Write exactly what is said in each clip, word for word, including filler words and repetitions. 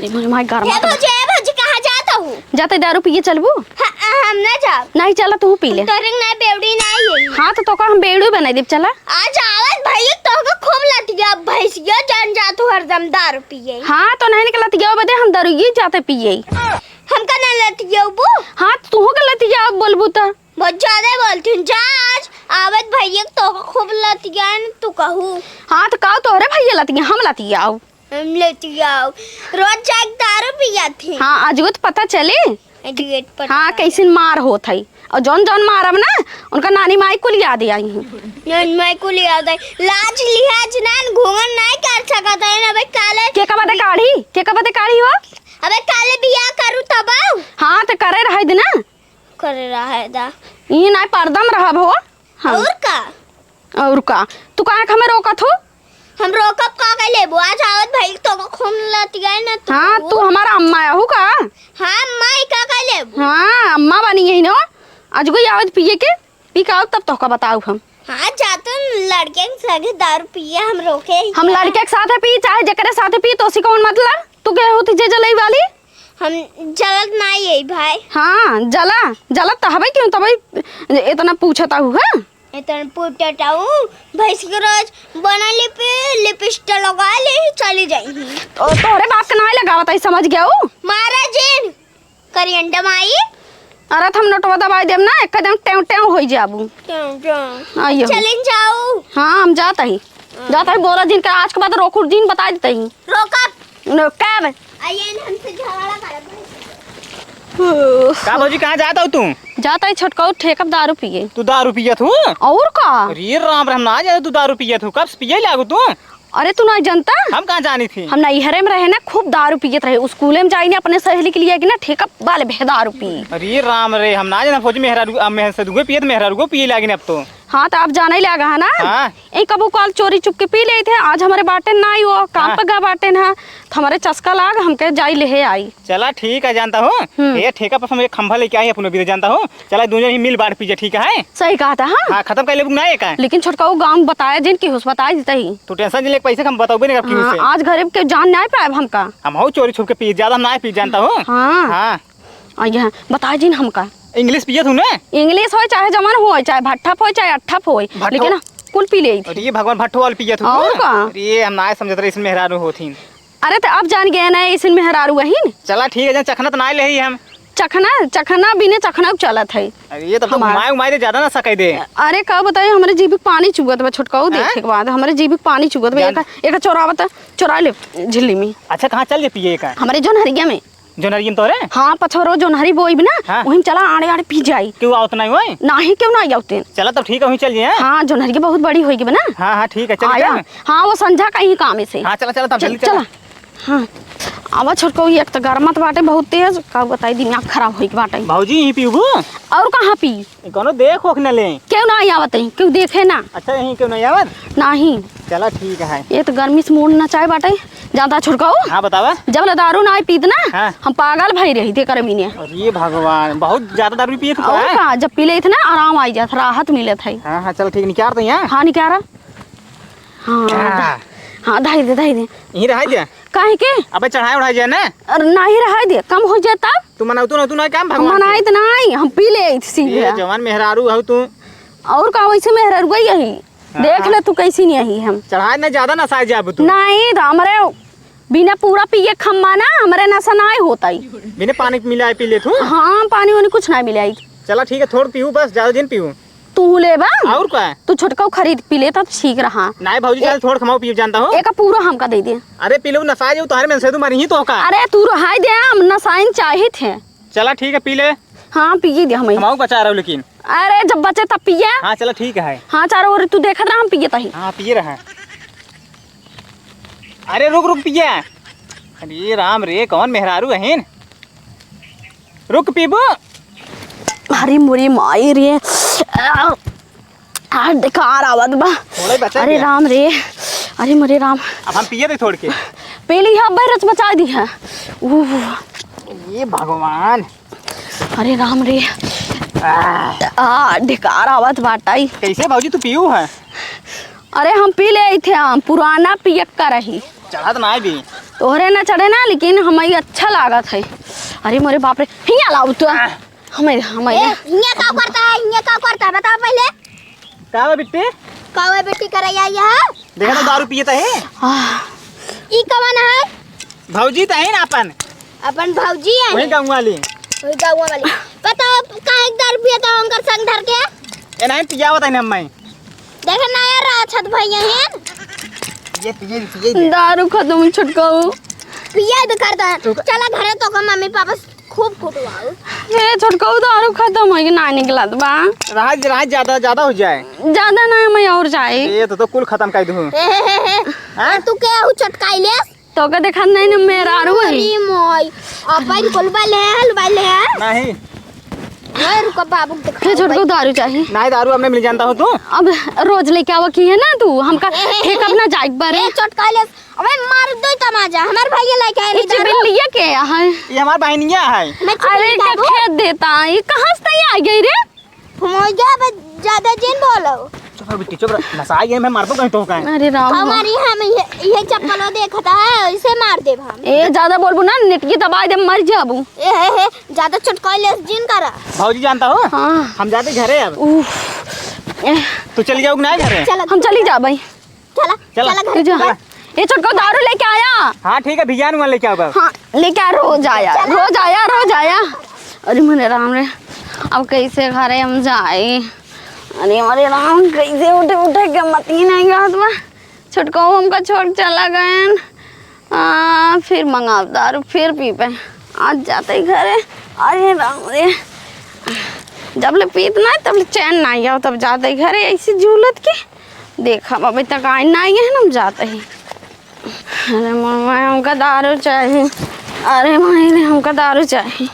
अरे मोरे माई, गरमा हे तो भौजी, हे भौजी, कहाँ जात हऊ? जाते दारू पिए चलबू? हाँ, हम ना जाब। नहीं, चला, तू पी ले। तोरे ना बेवड़ी ना आई। हाँ, तो तोका हम बेवड़ी बनाई देब, चला। आज आवत भैया तोहका खूब लतिया, भैंसिया जान जात हऊ हरदम दारू पिए। हाँ, तो नहीं निकलत गयो बदे हम दारू ही जाते पिए। हमका ना लतियबू? हाँ, तो तू के लतिया बोलबू त। बहुत ज्यादा बोलती हूँ। जा, आज आवत भैया तोहका खूब लतिया न तू कहू। हाँ, तो का तोहरे भैया लतिया, हम लतिया आऊ। हम लतियाओ। रोज जाके दारू पियत ही। हाँ, आजुए त पता चली। आजुए त पता हाँ, चली। कैसन मार होत है। और जौन जौन मारब ना, उनका नानी माई कुल याद आई हैं। नानी माई कुल याद आई। लाज लिहाज ना, घूंघट नहीं कर सकत है ना। अबे काले के का बदे काढ़ी? के का बदे काढ़ी हो? अबे काले बियाह करू तब आऊ। हाँ, तो करे रहे दे ना। करे रहे दा। ई नाई पर्दा में रहब हो। हाँ। और का? और का? तू काहे के हमें रोकत हो? हम रोकब का के लेबू? आज आवत भाई तो को खून लतियाए ना तू। हाँ, तू हमारा अम्मा आहू का? हाँ, अम्मा ही का के लेबू? हाँ, अम्मा बनी यही ना। आज कोई आवत पिए के, पी के आओ तब तोहका बताऊ हम। हाँ, जा तू लड़के के संगे दारू पिए, हम रोके ही हम का? लड़के के साथ है पी, चाहे जेकरे साथ है पी, तो उसी कौन मतलब? तू के होती जे जलई वाली? हम जलत ना यही भाई। हाँ, जला, जलत तो हबे क्यों तबे इतना पूछत आहू, हाँ? इतना पूछत आहू, भैंस के रोज बना लिपि-, लिपस्टिक लगा ले, चली जाई। तो तोहरे बाप के नाई लगावत है, समझ गया हूँ। मारा जिन, करियंडा माई। अरे, त हम नोटवा दबाई देब ना, एकदम टेंव टेंव होई जाबू। टेंव टेंव। आइयो। चलिन जाऊ। हाँ, हम जात ही। हाँ। जात ही, बोला जिन के आज के बाद रोकू जिन, बताई देत ही। रोकब। रोकब। आइए न हमसे झगड़ा करब। का भौजी, कहाँ जात हो तू? जात ही छोटकऊ ठेकब दारू पिए। तू दारू पियत हूँ? और का? अरे राम रे, हम ना जाने तू दारू पियत हूँ। कब से पिए लागू तू? अरे, तू नाई जनता? हम कहाँ जानी थी? हम नैहरे में रहे ना, खूब दारू पियत रहे। स्कूले में जाई ना, अपने सहेली के लिए कि ना, ठेका वाले भे दारू पी। अरे राम रे, हम ना जाना फौजी मेहरारू, अब मेहर से दुगो पियत, मेहरारू को पिए लागिन अब तो। हाँ, तो अब जाने लागा है ना? हाँ। ए, कबू काल चोरी चुप के पी लेइत है, आज हमरे बाटे ना आई, वो काम हाँ। पे गा बाटे ना, तो हमरे चस्का लाग, हमके जाई लेहे आई। चला ठीक है, जानता हूँ। हम्म। ये ठेका पर हम एक खंभा लेके आई अपने बीते, जानता हूँ। चला, दोनों ही मिल बांट पीजे, ठीक है? सही कहा था, हाँ। हाँ, खत्म कर लेबू ना ये का? लेकिन छोटका वो गाँव में बताया जिन कि हुस बताया देता ही। तू टेंशन नहीं ले, पैसे हम बताओगे नहीं अब हाँ, से। आज घरे के जान नहीं पाए हमका। हम हो चोरी छुप के पी, ज्यादा हम ना पी, जानता हूँ। हाँ। हाँ। आ, ये बताया जिन हमका। इंग्लिश पिए तू ना? इंग्लिश होए, चाहे जमन होए, चाहे भट्ठा होए, चाहे अट्ठा होए, भट्ठो- लेकिन कुल पी ले। अरे ये भगवान, भट्ठो वाल पिए तू और ना? का? अरे हम ना समझत रहे, इसमें मेहरारू होती। अरे, त अब जान गए ना, ऐसन मेहरारू अहिन। चला, ठीक है, जन चखना त ना लेही हम। चखना, चखना बिने चखना चलत है। अरे, ये तब तो हमार घुमाए, उमाए दे, ज्यादा ना सकाई दे। अरे, का बताई, हमरे जीभ के पानी चुअत बा, छोटकाऊ हैं? देखे के बाद हमरे जीभ के पानी चुअत बा। जान- एक, एक चोरावत, चोरा ले झिल्ली में। अच्छा, कहाँ चल जे पिए का? हमरे जोनहरिया में। जोनहरिया में तोरे? हाँ, पछोरो जोनहरी बोइब ना, हाँ। वहीं चला आड़े आड़े पी जाई। क्यों आवत नहीं होए? नाही, क्यों ना आवते? चला, तब ठीक है, वहीं चल जे, हैं? हाँ, जोनहरिया बहुत बड़ी होई गई बा ना। हाँ, हाँ, ठीक है, चल, आया। चल। हाँ, वो संझा का ही काम है से। हाँ, चला, चला, तब चल, जल्दी चला। चला। हाँ, आवा छोटको, ये एक तो गरमत बाटे बहुत तेज, का बताई, दिमाग खराब होई के बाटे। भौजी, यहीं पीबू? और कहाँ पी? ए, कोनो देख ओख न ले। क्यों ना आवत है, क्यों देखे ना? अच्छा, यहीं क्यों नहीं आवत? नहीं। चला, ठीक है। ये तो गर्मी से मूड ना चाहे बाटे, ज्यादा छोटको। हाँ, बतावा। जब ले दारू ना पीत ना, हाँ। हम पागल भई रही थे गर्मी ने। अरे भगवान, बहुत ज्यादा दारू पिए थे और का? का, जब पी लेत ना, आराम आई जात, राहत मिलत है। हाँ, हाँ, चल ठीक, निकाल दे यहाँ। हाँ, निकाल। हाँ, हाँ। ध-, हाँ, धई दे, धई दे। यहीं रहाई दे। काहे के? अबे चढ़ाए उढ़ाए जाए ना। अरे नाही रहाई दे, कम हो जाए तब। तू मनाऊ, तू ना, तू ना काम हम भगवान मनाई के। त नाही, हम पी ले सीधे। ये जवान मेहरारू हऊ तू। और का वैसे मेहरारू गई यही? हाँ। देख ले तू कैसी नहीं आई हम। चढ़ाए ना ज्यादा नसाए जाबू तू। नहीं तो हमरे बिना पूरा पिए खम्मा ना, हमरे नशा नाही होता ही। बिना पानी मिलाए पी ले तू? हाँ, पानी वानी कुछ नाही मिलाई। चला ठीक है, थोड़ पीऊ बस, ज्यादा दिन पीऊ। तू लेबा? और का? तू छोटका खरीद पी ले तब ठीक रहा। नाय भौजी, ए- चल थोड़ खमाऊ पी जानता हूँ। एक पूरा हमका दे दे। अरे पी ले, नसा जाऊ, तोहरे में से तू मरी ही तो का। अरे तू रहाई दे, हम नसाइन चाहित है। चला ठीक है, पी ले। हाँ, पी दे हमें। खमाऊ बचा रहो लेकिन। अरे जब बचे तब पिए। हाँ चला ठीक है। हाँ चारों ओर तू देखत रहा, हम पिए तही। हाँ पिए रहा। अरे रुक रुक पिए। अरे राम रे, कौन मेहरारू अहिन? रुक पीबू। अरे मोरी माई रे। आ, आ, बेकार आवत बा। थोड़े बचा अरे दिया। राम रे। अरे मोरे राम। अब हम पिए थे थोड़ के। पी ली है, अब्बे रच बचा दी है। उह। ये भगवान। अरे राम रे। आ। आ, ढिकार आवत बाटाई। कैसे भौजी तू पीऊ है? अरे हम पी ले थे, हम पुराना पियक्का रही। चढ़त ना भी। तोहरे ना चढ़े ना, लेकिन हमें अच्छा लागत है। अरे मोरे बाप रे, हियाँ लाओ तू। आह। हमें, हमें ए, हियाँ का करता है, हियाँ का करता है, बताओ पहले। का बा बिट्टी? का बा बिट्टी करैया यह? देखा तो दारू पियत है। आह। ई कवन है? भौजी त है ना अपन। अपन भौजी है। वही गाँव वाली। वही गाँव वाली। बताओ, काहे के दारू पियत है उनकर संग धर के? ए, नहीं पियावत है ना अम्मा। देखे ना यार, राक्षस भैया हैं। ये पिए, पिए दे। दारू खत्म छोटकाऊ। पिए दे करता है। तो चला घरे तो का मम्मी पापा खूब कुटवाओ। हे छोटकाऊ, दारू खत्म हो गई, ना निकलत बा। राज, राज ज्यादा, ज्यादा हो जाए। ज्यादा ना, मैं और जाए। ये तो, तो कुल खत्म कर दूँ। हे, हे, हे, हे। हाँ? और तू क्या हो चटकाई ले? तो का देखत नहीं ना, मेहरारू है। अरे मोई, अपन कुल बले, हल बले। नहीं। ओए, रुको, बाबू के दिखाओ हे छोटको, भाई। दारू चाहिए। नहीं, दारू अब नहीं मिल जानता हो तू। अब रोज लेके आवा की है ना तू, हमका ए, ए, ए, ठेका ए, अपना जाए बारे। ए, चटकाई ले। अबे, मार दो तमाचा, हमार भैया लेके आए इच्छे दारू। बिल्लिया के है? ये हमार बहनिया है। मैं चुप अरे, नहीं का बाबू। खेत देता, ये कहाँ से तैयार आ गई रे? घुमोइया, अब ज्यादा जिन बोलो। चुप रह बिट्टी, चुप रह। नसा ये मैं मारबो कहीं तो का। अरे राम। हमारी हम ये, ये चप्पलो देखता है, इसे मार देब हम। ए, ज्यादा बोलबू ना, नेटकी दबाई दे, मर जाबू। ए, हे, हे, ज्यादा चटकाई ले जिन करा। भौजी जानता हो? हाँ। हम जाते घरे अब। उफ। ए। तू चली जाओ कि ना घरे? चला। हम चली जा भाई। चला, चला। चला घर तू जा। चला। ए छोटको, दारू लेके आया। हाँ, ठीक है, भियान हुआ लेके आओ बस। हाँ, लेके आ, रोज आया, चला। रोज आया, रोज आया। अरे मोरे राम रे, अब कैसे घरे हम जाए? अरे मोरे राम, कैसे उठे, उठे के मती नहीं रहत बा। छोटको हमका छोड़ चला गएन। आ, फिर मंगाब दारू, फिर पीबे। आज जाते ही घरे। अरे राम रे, जब ले पीत ना, तब ले चैन ना आओ, तब जाते ही घरे ऐसे झूलत के। देखा, अभी तक आई ना आई है ना, हम जाते ही। अरे मामा, हमका दारू चाही। अरे माई रे, हमका दारू चाही।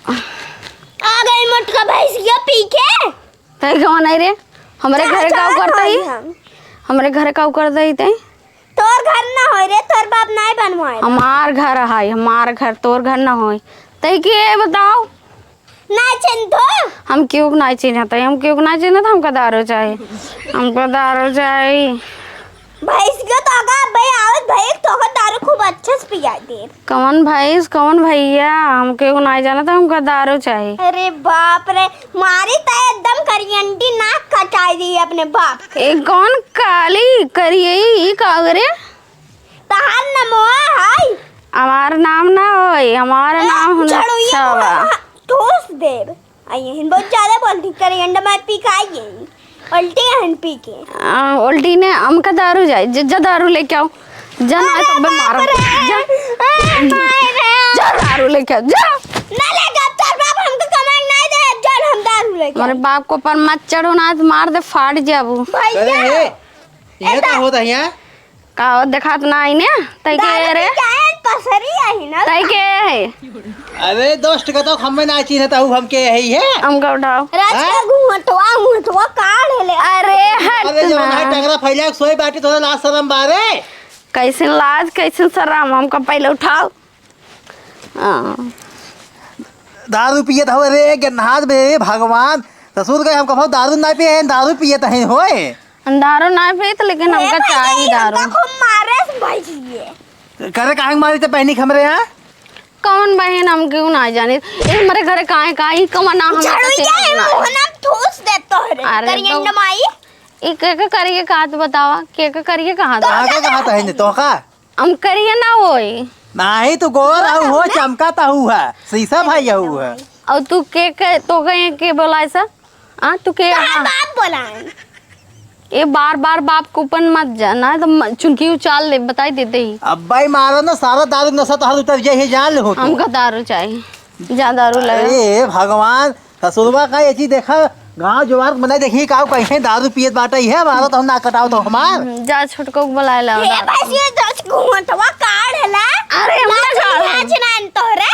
आ गई मोटका भैंसिया पी के। तै कौन है रे? हमरे घरे का करता ही? हम। हमरे घरे का करता ही तै? तोर घर ना होय रे, तोर बाप नाय बनवाए। हमार घर है, हमार घर, तोर घर ना होय। तै के बताओ? ना चिन्हत हो? हम केहू के ना चिन्हत है, हम केहू के ना चिन्हत, हमका दारू चाही, हमका दारू चाही। भैंस के तो अगा भाई आवत भाई, तोहर दारू खूब अच्छे से पिया दे। कौन भैंस, कौन भैया, हम केहू ना जानत, हमका दारू चाही। अरे बाप रे, मारी त एकदम करियंटी नाक कटाई दी अपने बाप के। ए, कौन काली करियई, ई का रे? तहार नमवा है। हमार नाम ना होई, हमार ए, नाम हम झड़ुइया छवा। मुँह ठूस देब। आ यहिन बहुत ज्यादा बोलती, करियंडा मार पी के आई यही। उल्टी हन पी के। आ, उल्टी ने हमका दारू जाए, ज-, जा दारू लेके आओ। जा ना अरे तो मैं मारब। बाप रे। जा। ए, माय रे। जा दारू लेके आओ, जा। ना लेके आओ, तोर बाप हमको कमाई नहीं दे, जा हम दारू लेके हमारे आओ। बाप को पर मत चढ़ो ना, तो मार दे, फाट जाबू। भैया। अरे, ये, ये का होता है यहाँ? का हो, देखात ना आईने? तै के दारू रे? पी के आयल, पसरी आई ना। तै के है? अरे दोस्त, का तो हमें ना चिन्हत हूँ, हम के है ये? हमका उठाओ। राज हाँ? का घूंघटवा, घूंघटवा काढ़ ले। अरे हट अरे जब ना। ना टंगरा फैला के सोई बाटी, तो लाज शरम बारे। कैसन लाज, कैसन शरम, हमका पहले उठाओ। हाँ। दारू पियत हवे रे, गन्हात बे, भगवान। ससुर के हम कभो दारू ना पिए हैं, दारू पियत हैं, होए। हम दारू ना पीत, लेकिन ए हमका भाई, चाही हमका दारू। खूब मारे से भाई जी ये। करे काहे के मारी ते बहनी के हमरे यहाँ? कौन बहन, हम केहू ना जाने। ए, हमरे घरे काहे का, ई कौन ना, हमें झाड़ू तो ये चिन्हत ना। मुँह ना ठूस दे तोहरे। अरे करिए तो न माई। ई के, के करिए कहा तो बतावा, के, के करिए कहा तो? कहाँ के कहा तो है ने, तो का? हम करिए ना होई। नाही, तू गोर हऊ हो, चमका तहू है, शीशा भाई हऊ है। और तू के, के, तो के, के बोलाए सा? आ, तू के, तोहार हाँ। बाप बोलाए। ए, बार, बार बाप के ऊपर मत जा, ना तो म-, चुनकी उछाल ले, बताई देते ही। अब भाई मारो ना, सारा दारू नशा तोहार उतर जाए, जान ले हो तू। हमका दारू चाहिए, जा दारू ले। अरे भगवान, ससुरवा का ये चीज देखा, गाँव जवार मने देखी का कैसे दारू पियत बाटे, इहे मारो तो हम ना कटाओ तो हमार। हम्म, जा छोटको के बुलाए लाओ, ए, दारू। बस ये दस घूंटवा काढ़ ला। अरे, हम ना लाज काढ़ब। लाज ना तोहरे।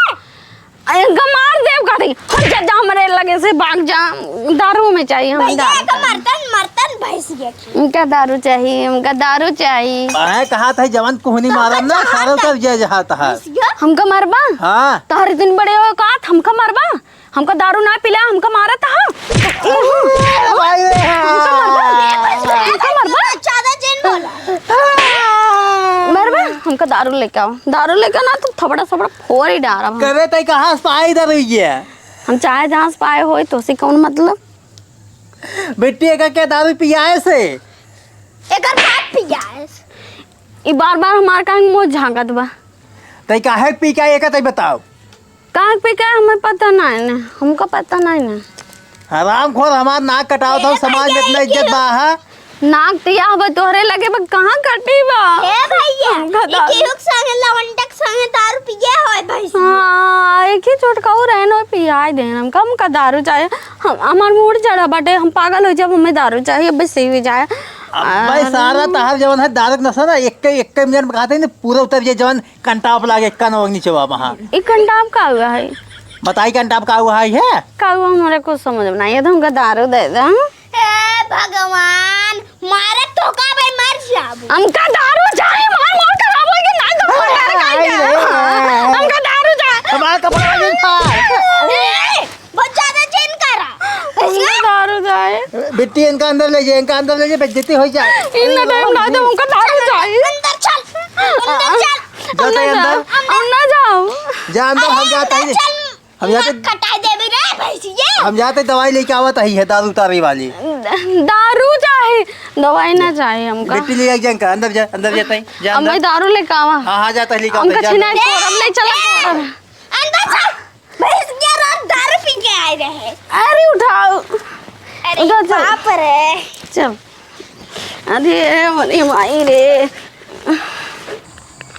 अरे, इनका मार देव का थी। हट जा, जा हमरे लगे से भाग जा। दारू में चाहिए हम भैया, दारू। एक मर्दन, मर्दन भैंस ये की। इनका दारू चाहिए, हमका दारू चाहिए। अरे, कहा था जवान कोहनी तो मारब ना, बच्चा सारा हाथ उतर जाए जहाँ तहाँ। भैंस ये? हमका मरबा? हाँ। तोहरे दिन बड़े हो का, हमका मरबा? हमका दारू ना पिला, हमका मारत ह। भाई रे। हमका मरबा? हमका मरबा? ज्यादा जिन बोला। मरबा? हमका दारू लेके आओ, दारू लेके ना तो थपड़ा थपड़ा फोर ही डारब हम। करे तई कहाँ से पाई दारू ये? हम चाहे जहाँ से पाए होई, तोसे कौन मतलब? बिट्टी, एका के दारू पियाए से? एकर बाप पियाए से। ई बार बार हमार काहे मुँह झाँकत बा? तई काहे पी के एका तई बताओ। काहे पी के हमें पता नहीं ने, हमका पता नहीं ने। हरामखोर, हमार नाक कटावत हो, ए समाज में इतना भैया, इज्जत बा, हा? नाक तो यह बा तोहरे लगे बा, कहाँ कटी बा? ए भैया, हमका दारू इकी हुक संगे लवंडक संगे दारू पिए होए भैंस। हाँ, एक ही चोट कहू रहे न, पियाए दे हमका, हमका दारू चाहे। हम, हमार मूड चढ़ा बाटे, हम पागल हो जाब, हमें दारू चाहिए, बस यही जाए। अबे सारा तहार जवन है दारू के नशा ना, एक, एक मिनट में कहते हैं ना, पूरा उतर जाए, जवन कंटाप लागे, कान वग नीचे बा, हाँ। ई कंटाप का हुआ है? बताई कंटाप का हुआ है, है? का हुआ, हमारे कुछ समझ में नहीं है, तो हमका दारू दे दे, हाँ? हे भगवान, मारे तो का भाई, मर जाबू। हमका दारू चाही, मार मोर खराब होई कि नहीं तो हमार घर का ही है। हाँ, हमका दारू चाही। हमार कपड़ा नहीं था। ए, बहुत ज्यादा चिन करा। हमका दारू चाही। बिट्टी, इनका अंदर ले जाए, इनका अंदर ले जाए, बेइज्जती हो जाए। इतना टाइम ना दो, हमका दारू चाही। अंदर चल, अंदर चल। जाते अंदर। हम ना जाओ। जा अंदर, हम जाते हैं। चल। हम जाते, कटाई देबे रे भैंसिया। हम जाते दवाई लेके आवत ही है, दारू उतारे वाली। द-, दारू चाही, दवाई ना चाही हमका। बेटी ले आई, जा इनका अंदर जा, अंदर जाते हैं, जा अब अंदर। मैं दारू लेके आवा। हाँ, हाँ, जाते हैं, लेके हमका आवते हैं, जा छिनाई अंदर। कोरब नहीं चला ए, कोरब। अंदर चल। भैंसिया रात दारू पी के आए रहे। अरे उठाओ। अरे उठा चल। बाप रे। चल। अरे, अरे माई रे।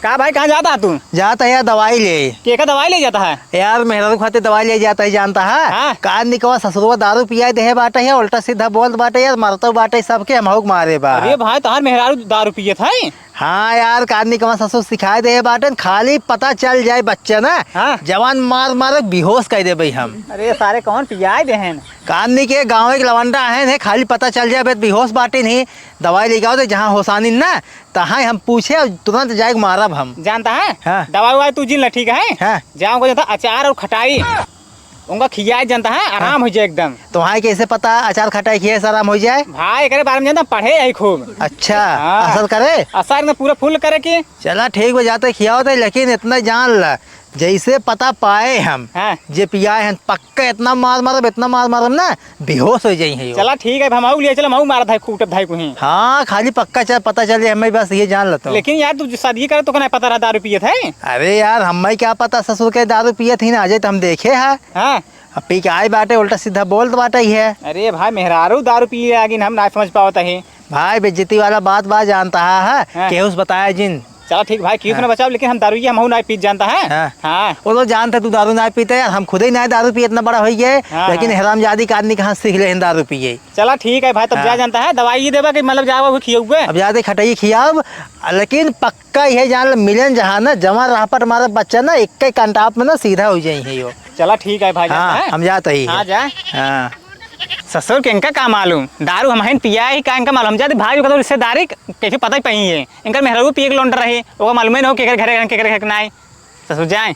का भाई, कहाँ जाता है तू? जाता है यार दवाई ले। के का दवाई ले जाता है? यार मेहरारू खातिर दवाई ले जाता है, जानता है? हाँ। कान निकवा ससुरवा दारू पियाए देहे बाटे है, उल्टा सीधा बोलत बाटे यार, मरतो बाटे सबके, हमहू के मारे बा। अरे भाई, तोहार मेहरारू दारू पियत है? हाँ यार, कान निकवा ससुर सिखाए देहे बाटे, खाली पता चल जाए बच्चा ना, हाँ। जवान मार मार बेहोश कर देबे हम। अरे सारे कौन पियाए देहेन? कान निके गाँव एक लवंडा है, खाली पता चल जाए बे बेहोश बाटे नहीं, दवाई लेके आओ तो जहाँ होसानी ना, तहाँ हम पूछे और तुरंत जाए के मारब हम। जानता है? हाँ। दवाई उवाई तू जिन ला, ठीक है? हाँ। जाओ को जाता अचार और खटाई, उनका खियाए जानता है, आराम हाँ। हो जाए एकदम। तो वहाँ कैसे पता अचार खटाई खियाए से आराम हो जाए? भाई, एकरे बारे में जानता, पढ़े है खूब। अच्छा, हाँ। असर करे? असर में पूरा फुल करे की। चला ठीक बा, जाते खियाओ तो, लेकिन इतना जान ला, जैसे पता पाए हम, हाँ। जे पियाए हैं, पक्का इतना मार मारब, इतना मार मारब ना, बेहोश हो जाई है यो। चला ठीक है, हम आऊ लिए चल, हम आऊ मारत है, कूटत है कुहीं। हाँ, खाली पक्का चल, पता चल जाए हमें, बस ये जान लेता हूँ। लेकिन यार, तू शादी करे तो कना पता रहा दारू पियत है? अरे यार, हमें क्या पता ससुर के दारू पियत ही ना, अजय तो हम देखे है। हाँ। अब पी के आए बाटे, उल्टा सीधा बोलत बाटे ही है। अरे भाई, मेहरारू दारू पिए आगिन, हम ना समझ पावत है। भाई, बेइज्जती वाला बात बा, जानता है, हाँ। केहू से बताया जिन। चला ठीक भाई, केहू हाँ। ना बचाओ, लेकिन हम दारू ये हमहू ना पीत जानता है। हाँ। हाँ। वो तो जानते तू दारू ना पीते यार, हम खुद ही ना दारू पिए, इतना बड़ा हो गए, हाँ, लेकिन हाँ। हरामजादी का आदमी कहाँ सीख ले हैं दारू पिए। चला ठीक है भाई, तब जा हाँ। जानता है, दवाई ये देबा कि मतलब जावा वो खियौगे। अब जाते खटाई खियाब, लेकिन पक्का ये जान ले, मिलन जहाँ ना, जमा राहपट मारे बच्चा ना, एक के कंटाप में ना सीधा हो जाई है यो। चला ठीक है भाई, हाँ, जानता है? हम जाते ही हाँ, हैं। जा। हाँ। ससुर के इनका का मालूम, दारू हम हन पिया ही का इनका मालूम, हम जाते भाई ओकर रिश्तेदारी कैसे पता ही पई है। इनकर मेहरारू पिए के लौंडा रहे, ओकर मालूम ही ना हो केकर घरे रहन, केकर घरे नाई। ससुर जाए।